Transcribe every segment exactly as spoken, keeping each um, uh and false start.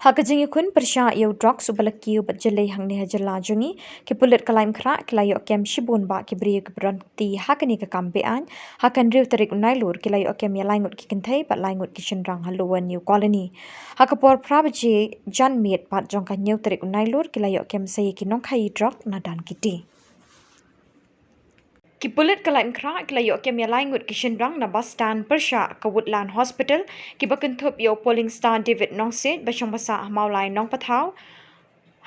Ha ka jingïakhun pyrshah ïa u drugs uba la kiew bad jyllei hangne ha jylla jong ngi, ki pulit ka Laitumkhrah ki la ïoh kem shibun bah ki briew kiba don kti ha kane ka kam be-aiñ ha ka hynriew tarik u Nailur. Ki la ïoh kem ïa lai ngut ki kynthei bad lai ngut ki shynrang ha Lower New Colony. Ha ka por phra baje janmiet pat jong ka hynñiew tarik u Nailur ki la ïoh kem sa ïa ki nongkhaïi drug na Dangkiti. Ki pulit ka Laitumkhrah ki la ïoh kem ïa lai ngut ki shynrang na bus stand pyrshah ka Woodland Hospital, kiba kynthup ïa u Polling Star David Nongsiej ba shong basa ha Mawlai Nongpathaw,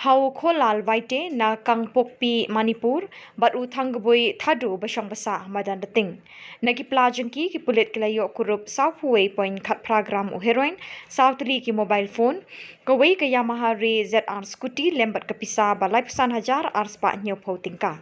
ha u Kholal Waite na Kangpokpi Manipur, bad u Thangboi Thadu ba shong basa ha Madandating. Na ki pla jong ki, ki pulit ki la ïoh kurup sawphew wei point khatphra gram u heroin, saw tylli ki mobile phone, kawei ka Yamaha Ray Z R scooty lem bad ka pisa ba laiphew san hajar arspah hynñiewphew tyngka.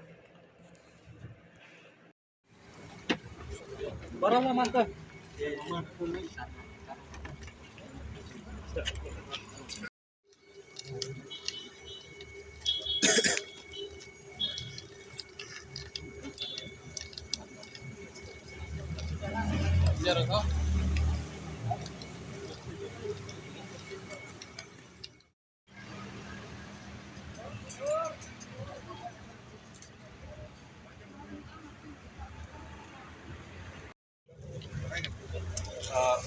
Uh,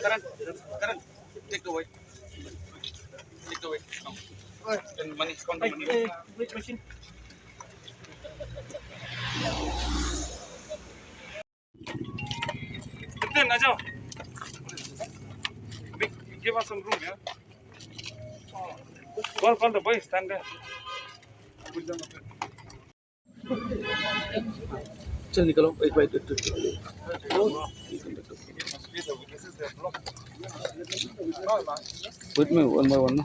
Karan, Karan, take the weight. Take the weight. No. And money, count the money. Weight machine. Fifteen, आ जाओ. Give us some room, yeah. Call, call the boys, stand there. चल निकलो, एक बाइट, एक, एक, एक। Wait में, one by one ना।